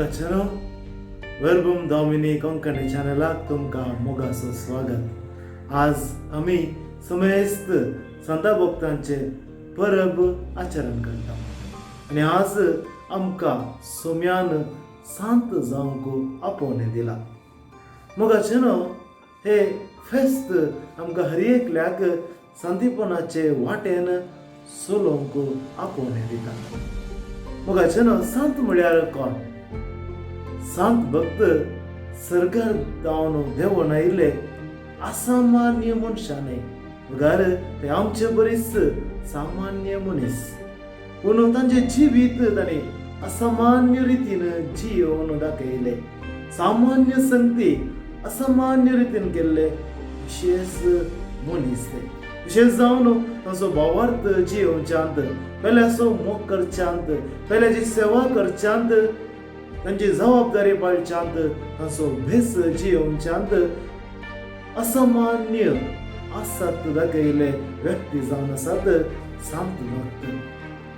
मोगाचेनो वर्बम डॉमिनी कोंकणी चॅनलाक तुमकां मोगाचो स्वागत. आज आमी समेस्त संता भक्तांचे परब आचरण करता आनी आज आमकां सोम्यान सांत जावंक आपोवणें दिलां. मोगाचेनो हे फेस्त आमकां हर एकल्याक सांतीपणाचे वाटेन चलोवंक आपोवणें दिता. मोगाचेनो सांत म्हळ्यार कोण? सांत भक्त सर्गार जावन देंवून आयिल्ले असामान्य मनशां न्हय, मगर ते आमचे बरीच सामान्य मनीस, पूण तांचें जिवीत तांणी असामान्य रितीन जियोवन दाखयलें. सामान्य संगती असामान्य रितीन केल्ले विशेश मनीस ते. विशेश जावन तांचो भावार्थ जियोवच्यांत, पेल्याचो मोग करच्यांत, पेल्याची सेवा करच्यांत, तांची जबाबदारी पाळच्यांत, तांचो भेस जियोवच्यांत असामान्य आसात दाखयले व्यक्ती जावन आसात सांत भक्त.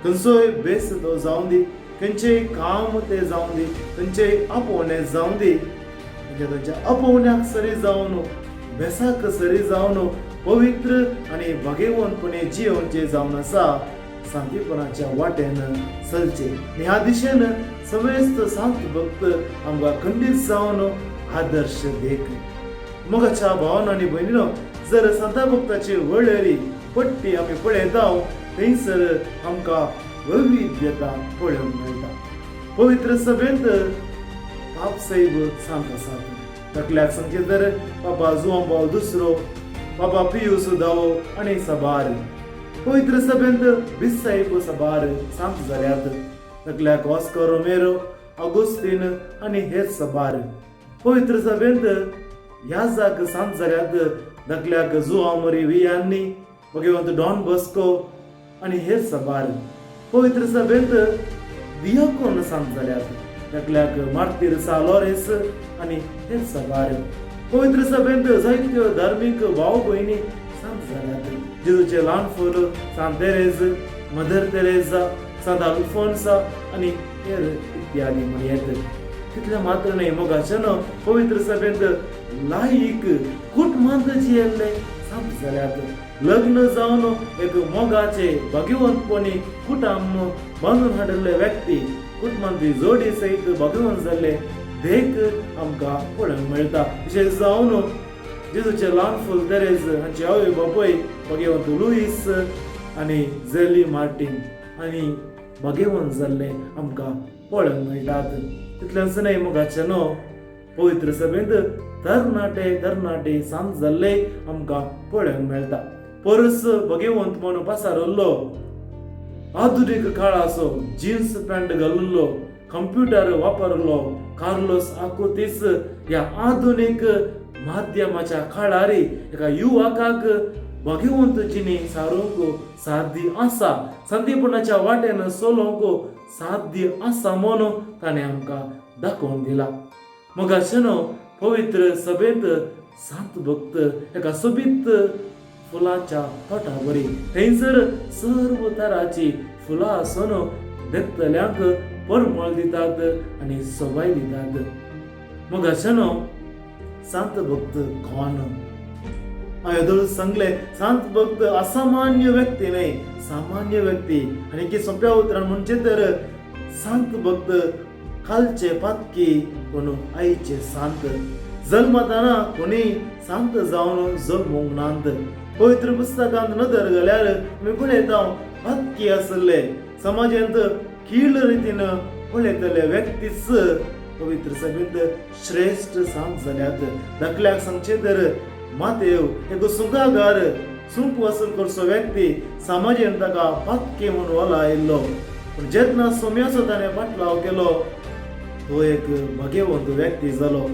खंयचोय भेस तो जावं दी, खंयचेय काम ते जावं दी, खंयचेय आपोवणें जावं दी, म्हणजे तांच्या आपोवण्याक सरी जावन भेसाक सरी जावन पवित्र आनी भागेवंतपणे जियोवचें जावन आसा सांतीपणाच्या वाटेन चलचें. आनी ह्या दिशेन समेस्त सांत भक्त आमकां खंडीत जावन आदर्श देख. मोगाच्या भावान आनी भयणीनो, जर संता भक्ताची वळेरी पट्टी आमी पळयता थंयसर आमकां वैविध्यता पळोवंक मेळटा. पवित्र सभेंत पाप साहेब सांत आसात. धाकल्याक सांगचें तर बाबा जुवां पावल दुसरो, बाबा पियूस धावो आनी सबार. पवित्र सभेंत बीस साहेब सबार सांत जाल्यात. धाकल्याक ऑस्कर रोमेरो, ऑगुस्तीन आनी हेर सबार. पवित्र सभेंत ह्या जाग सांत जाल्यात. धाकल्याक जुवां मरी वियांनी, भगवंत डॉन बॉस्को आनी हेर सबार. पवित्र सभेंत दियाकोन सांत जाल्यात. धाकल्याक मार्तीर सा लॉरेस आनी हेर सबार. पवित्र सभेंत जायत्यो धार्मीक भाव भयणी सांत जाल्यात. जेजूचे ल्हान फूल सांत तेरेज, मदर तेरेजा, सांत अल्फोन्सा आनी हेर इत्यादी म्हणयेत. तितलें मात्र न्हय मोगाच्यान, पवित्र सभेंत लायक कुटुंबांत जियेल्ले सांत जाल्यात. लग्न जावन एक मोगाचे भाग्यवंतपणी कुटुंब बांदून हाडिल्ले व्यक्ती, कुटुंबांतली जोडी सयत भाग्यवंत जाल्ले देख आमकां पळोवंक मेळटा. विशेश जावन जेजूचे ल्हान फूल तेरेज हांचे आवय बापूय भाग्यवंत लुईस आनी जेली मार्टीन आनी भाग्यवंत जाल्ले आमकां पळोवंक मेळटात. तितलेंच न्हय मोगाचे न्हू, पवित्र सभेंत तरणाटे तरणाटे सांत जाल्ले आमकां पळोवंक मेळटा. परस भगेवंत म्हणून पासारल्लो आधुनीक काळाचो जिन्स पॅन्ट घालुल्लो, कंप्युटर वापरलो कार्लोस आकुतीस ह्या आधुनीक माध्यमाच्या काळार एका युवकाक भगवंत जिणी सारूंक साध्य आसा, संदीपणाच्या वाटेन चलोवंक साध्य आसा म्हणून ताणें आमकां दाखोवन दिला. मोगाचेनो, पवित्र सभेंत सांत भक्त एका सोबीत फुलांच्या तोटा बरी. थंयसर सर्व तराची फुलां आसून देखतल्यांक परमळ दितात आनी सोबाय दितात. मोगाचेनो, सांत भक्त कोण? हांवें येदोळ सांगलें, सांत भक्त असामान्य व्यक्ती न्हय, सामान्य व्यक्ती. आनी की सोंप्या उतरान म्हणचें तर सांत भक्त कालचे पातकी पूण आयचे सांत. जल्मताना कोणी सांत जावन जल्मूंक नात. पवित्र पुस्तकांत नदर घाल्यार आमी पळयता, पातकी आशिल्ले, समाजांत कीळ रितीन पळयतले व्यक्तीच पवित्र सभेंत श्रेश्ठ सांत जाल्यात. धाकल्याक सांगचें तर मातेव, एक सुंकागार, सुंक वसूल करचो व्यक्ती, समाजेन ताका पातकी म्हूण वला आयिल्लो, पूण जेन्ना सोम्याचो ताणें पाटलाव केलो तो एक भाग्यवंत व्यक्ती जालो.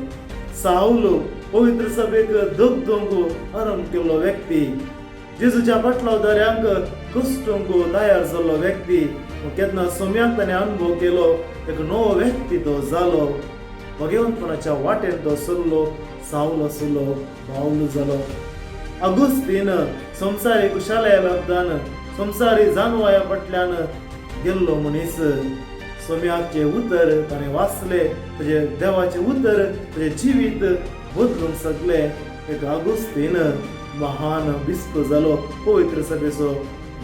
सावल, पवित्र सभेक दगदोवंक आरंभ केल्लो व्यक्ती, जेजूच्या पाटलावदाऱ्यांक कश्टूंक तयार जाल्लो व्यक्ती, केन्ना सोम्याक ताणें अनुभव केलो, एक नवो व्यक्ती तो जालो. भगवंतपणाच्या वाटेन तो सरलो. सावल आसलो, पावल जालो. अगुस्तीन, संवसारी कुशालया लब्दान, संवसारी जानवाया फाटल्यान गेल्लो मनीस सोम्याचें उतर ताणें वाचलें, ताजें देवाचें उतर ताजें जिवीत बदलूंक सगलें. एक आगुस्तीन महान बिस्प जालो, पवित्र सभेचो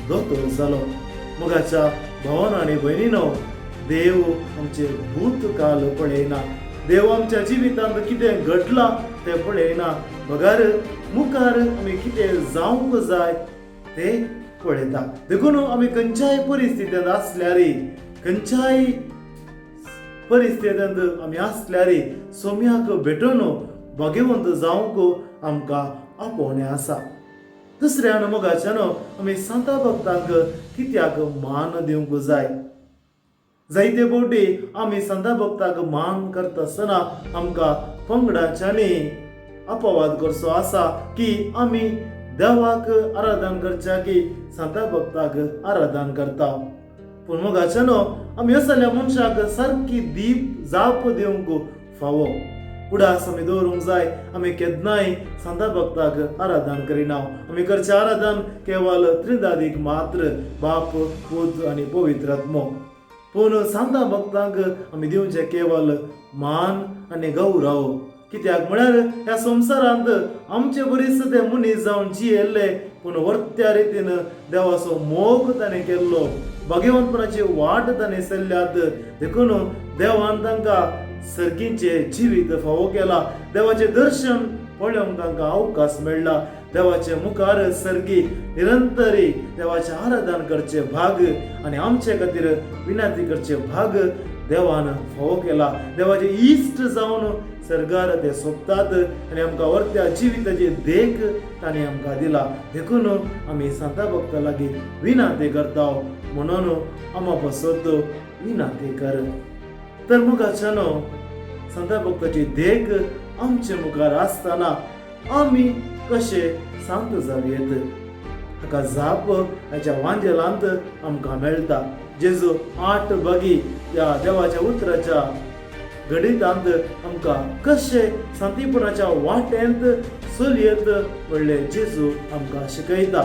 दोतोर जालो. मोगाच्या भावान आनी भयणीनो, देव आमचे भूतकाल पळयना, देव आमच्या जिवितांत कितें घडलां तें पळयना, बगर मुखार आमी कितें जावंक जाय तें पळयता. देखून आमी खंयच्याय परिस्थितींत आसल्यार, खंयच्याय परिस्थितींत आमी आसल्यार सोम्याक भेटून भाग्यवंत जावंक आमकां आपोवणें आसा. दुसऱ्यान मोगाच्यान आमी सांता भक्तांक कित्याक मान दिवंक जाय? जायते फावटी आमी सांता भक्ताक मान करता आसतना आमकां पंगडाच्यांनी अपवाद करचो आसा की आमी देवाक आराधन करच्या की सांता भक्ताक आराधन करता. पूण मोगाच्यानो, आमी असल्या मनशाक सारकी दीप जाप दिवंक फावो. उडास आमी दवरूंक जाय, आमी केन्नाय सांता भक्ताक आराधन करिना. आमी करचें आराधन केवल त्रिदादीक मात्र, बाप, पूत आनी पवित्र आत्मो. पूण सांता भक्तांक आमी दिवचें केवल मान आनी गौरव, कित्याक म्हळ्यार ह्या संवसारांत आमचे बरीच ते मनीस जावन जियेल्ले, पूण वर्त्या रितीन देवाचो मोग ताणें केल्लो, भाग्यवंतपणाची वाट ताणें चल्ल्यात. देखून देवान तांकां सर्गीचें जिवीत फावो केलां. देवाचें दर्शन पळोवंक तांकां अवकाश मेळ्ळा. देवाचे मुखार सर्गी निरंतरी देवाचें आराधन करचें भाग आनी आमचे खातीर विनंती करचें भाग देवान फावो केला. देवाचे इश्ट जावन सर्गार ते सोंपतात आनी आमकां वर्त्या जिविताची देख तांणी आमकां दिला. देखून आमी सांता भक्ता लागीं विनंती करता, म्हणून आमा पासत विनंती कर. तर मुखाच्यानो, सांता भक्ताची देख आमचे मुखार आसतना आमी कशे शांत जावयेत? हाका जाप हाच्या वांजेलांत आमकां मेळटा. जेजू 8 बागी ह्या देवाच्या उतराच्या गणितांत आमकां कशें शांतीपणाच्या वाटेंत चलयेत म्हणलें जेजू आमकां शिकयता.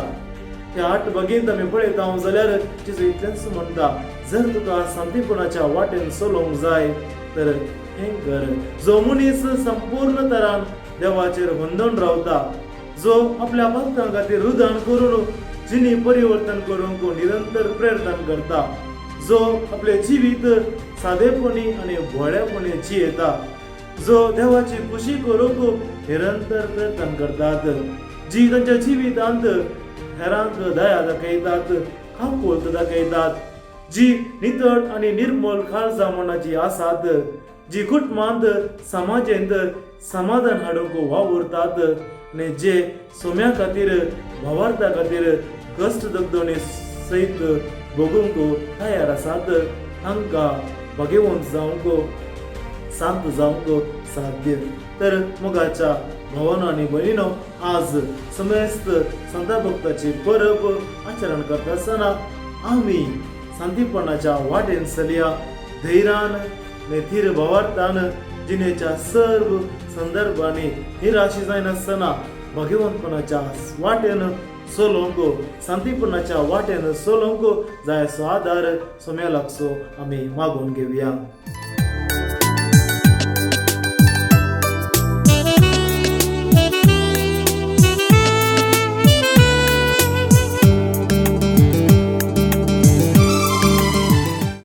ह्या 8 बागेंत आमी पळयता जाल्यार जेजू इतलेंच म्हणटा, जर तुका शांतीपणाच्या वाटेन चलोवंक जाय तर हें कर. जो मनीस संपूर्ण तरान देवाचेर बंधन रावता, जो आपल्या भक्तां खातीर रुदान करून जिणी परिवर्तन करूंक निरंतर प्रयत्न करता, जो आपले जिवीत सादेपणी आनी भोळेपणी जियेता, जो देवाची खुशी करूंक निरंतर प्रयत्न करतात, जी तांच्या जिवितांत हेरांक दया दाखयतात, काकुळट दाखयतात, जी नितळ आनी निर्मल काळजा मनाची आसात, जी कुटुंबांत समाजेंत समाधान हाडूंक वावुरतात आनी जे सोम्या खातीर भावार्था खातीर कश्ट दगदणी सयत भोगूंक तयार आसात, तांकां भाग्यवंत जावंक, शांत जावंक साध्य. तर मोगाच्या भावानो आनी भयणीनो, आज समेस्त संता भक्ताची परब आचरण करता आसतना आमी शांतीपणाच्या वाटेन चलया, धैर्यान थीर भावार्थान जिणेच्या सर्व संदर्भांनी निराशी जायनासतना भाग्यवंतपणाच्या वाटेन चलोवंक, शांतीपणाच्या वाटेन चलोवंक जाय असो आदार सोम्या लागचो आमी मागून घेवया.